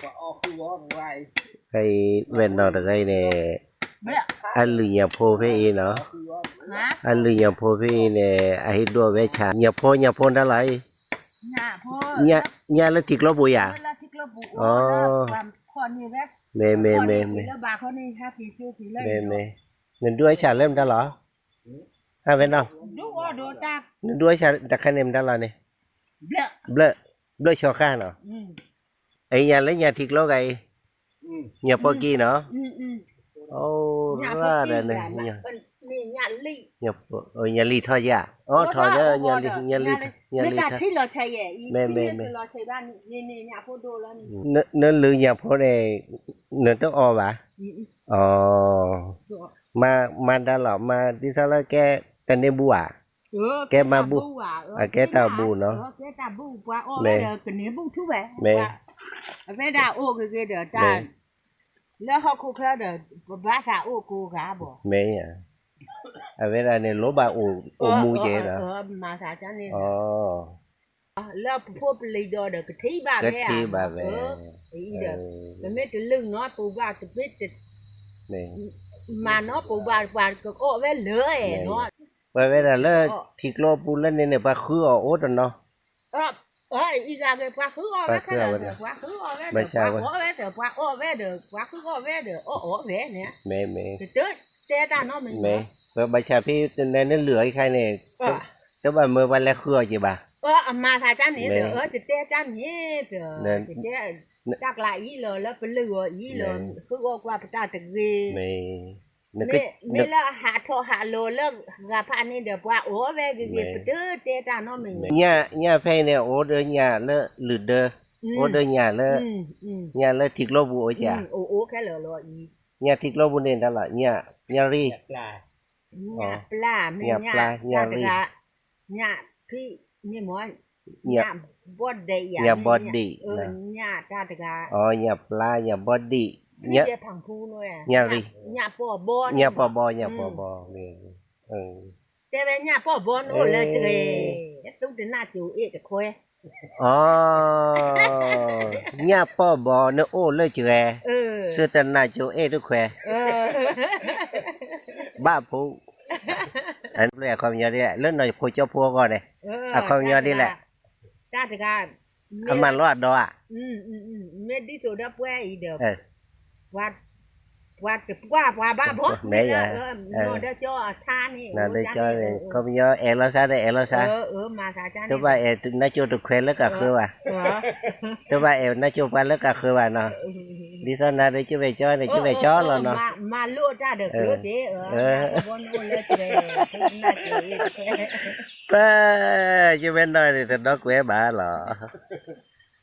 ဖဲအံၤ ဝဲၢ်နီၢ်တဂၤအံၤန့ၣ် အလုၢ်ညၣ်ဖိဖဲအံၤနီၤ, အလုၢ်ညၣ်ဖိဖဲအံၤန့ၣ် အဟ့ၣ်ဒိၣ်ဝဲဆၣ် ညၣ်ဖိ ညၣ်ဖိတၢ်လီၤအံၤ, ညၣ်လၢထံကျိပူၤယၤ, အ မ့ၢ် မ့ၢ် မ့ၢ် မ့ၢ် မ့ၢ်, နဒိၣ်ဝဲဆၣ်လၢမတၤလီၤ, ဟါဝဲနီၤ, နဒိၣ်ဝဲဆၣ်တခါန့ၣ်မတၤလီၤန့ၣ်, ဘျၢၣ်, ဘျၢၣ်ဆီဃါနီၤ, အညၣ်လၢညၣ်ထံကျိဂၤအံၤ, ညၣ်ပီၣ်ကံနီၤ, အိၣ်ရၣ်ဒီးန့ၣ်, ညၣ်လံၣ်ထီၣ်ယၤ, အိၣ်ထီၣ်ဒီး ညၣ်လံၣ်ထီၣ်ယၤ, အိၣ်ထီၣ်ဒီး ညၣ်လံၣ်ထီၣ်, မ့ၢ် မ့ၢ် မ့ၢ်, နလုၢ်ညၣ်ဖိန့ၣ် နတအီၣ်ဘၣ်, အ မၤ မၤဒၣ်လီၤ မၤဒ်သိးလၢကဲတန့ၢ်ဘူၣ်ဧါ, ကဲမၤဘူၣ်, အကဲတၢ်ဘူၣ်နီၤ, မ့ၢ်, မ့ၢ်, အဝဲဒၣ်အိၣ်ဂ့ၤဂ့ၤဒီးတၢ်, လၢဟီၣ်ခိၣ်ချၢဒီး ပဘၣ်သးအိၣ်ကိးဂၤဘၣ်, မ့ၢ်, အဝဲဒၣ်န့ၣ် လိၣ်ဘၣ်အိၣ်မူကဲဒီး, လၢပဖိပလံၤဒီးဒီး ကထံၣ်ဘၣ်ဝဲ, ကထံၣ်ဘၣ်ဝဲ, အံၤဒီး, ပမ့ၢ်တလုၢ်နီၢ်ပူၤဘၣ် တမ့ၢ်တ, မၤနီၢ်ပူၤဘၣ် ပှၤကအီၣ်ဝဲလၢအဲၣ်နီၤ, ပှၤဝဲဒၣ်လၢထံကျိပူၤလၢန့ၣ်န့ၣ် ပှၤဃုအီၤအိၣ်တနီၤ, အံၤဂၤဂ့ၤ ပှၤဃုအီၤဝဲခဲလၢာ်ဒီး ပှၤဃုအီၤဝဲဒီး ပှၤဃုအီၤဝဲဒီး ပှၤဃုအီၤဝဲဒီး အီၣ်အီၤဝဲန့ၣ်, မ့ၢ်, မ့ၢ်, တတဲတၢ်နီတမံၤ, မ့ၢ်, ပဘၣ်ဆၣ်ဖဲတနၤနလုၢ်အီၤအံၤခါန့ၣ်, တဘၣ်မၢပှၤလဲၤဃုအီၤက့ၤဘၣ်, အမၤသးတၢ်န့ၣ်ဒီး တတဲတၢ်န့ၣ်, တတဲ, တၢ်ကျါအံၤလီၤ လၢပလုၢ်အီၤအံၤလီၤ ဃုအီၣ်ကွၢ်ပတၢ်တဂ့ၤ, မ့ၢ်လၢအဟးထီၣ်ဟးလီၤလၢဂၤဖးန့ၣ်ဒီး ပှၤအီၣ်ဝဲဂ့ၤဂ့ၤ ပတတဲတၢ်နီတမံၤ, ညၣ်ဖဲအံၤန့ၣ် အိၣ်ဒီးညၣ်လၢလုၢ်ဒၢ, အိၣ်ဒီးညၣ်လၢ, ညၣ်လၢထံကျိပူၤအိၣ်ကဲ, အိၣ်ခဲလၢာ်လီၤအံၤ, ညၣ်ထံကျိပူၤန့ၣ်တၢ်လီၤ ညၣ်ရံၣ်, ညၣ်ပျၢ်, မ့ၢ်ညၣ်ပျၢ်, ညၣ်ရံၣ်, ညၣ်ဖံး, မ့ၢ်မ့ၢ်, ညၣ်ဘီဒံး, ညၣ်ဘီဒံး, ညၣ်တၢ်တဂၤ, ညၣ်ပျၢ် ညၣ်ဘီဒံး, ညၣ်ရံၣ်, ညၣ်ပီၢ်ဘီ, ညၣ်ပီၢ်ဘီ, တဲဝဲညၣ်ပီၢ်ဘီနအိၣ်လၢတဂ့ၤ, သုတနၢ်ကၠိအ့ၣ်တခွဲ, အ ညၣ်ပီၢ်ဘီနအိၣ်လၢတဂ့ၤ, သုတနၢ်ကၠိအ့ၣ်တခွဲ, ဘၣ်ဖိ, အခီပညီဒ်လဲၣ် လၢနီၢ်ခိကၠီဖိအဂီၢ်န့ၣ်, အခီပညီဒ်လဲၣ်, တၢ်တဂၤ, အမၤလိအဒီဧါ, မ့ၢ်ဒ်သိးဒီးပှဲၤအံၤဒီး, ပှၤတပှၢ်ပှၤဘၣ်ဘီ, မ့ၢ်, နီၢ်ဒီးကၠီအထါန့ၣ်, နီၢ်ဒီးကၠီန့ၣ် ခီပညီအဲၣ်လီၤသးဒီးအဲၣ်လီၤသး, တဘၣ်အဲၣ်နၢ်ကၠိတခွဲးလၢကဃၢၤဘၣ်, တဘၣ်အဲၣ်နၢ်ကၠိပှၤလၢကဃၢၤဘၣ်နီၤ, ဒ်သိးနၤဒီးကၠိဝဲၢ်ကၠီန့ၣ် ကၠိဝဲၢ်ကၠီလီၤနီၤ, မၤလိတၢ်ဒီးကၠိက့ၤ, ပ, ကၠိဝဲၢ်နီၢ်န့ၣ် တဒီကွဲးဘၣ်လီၤ.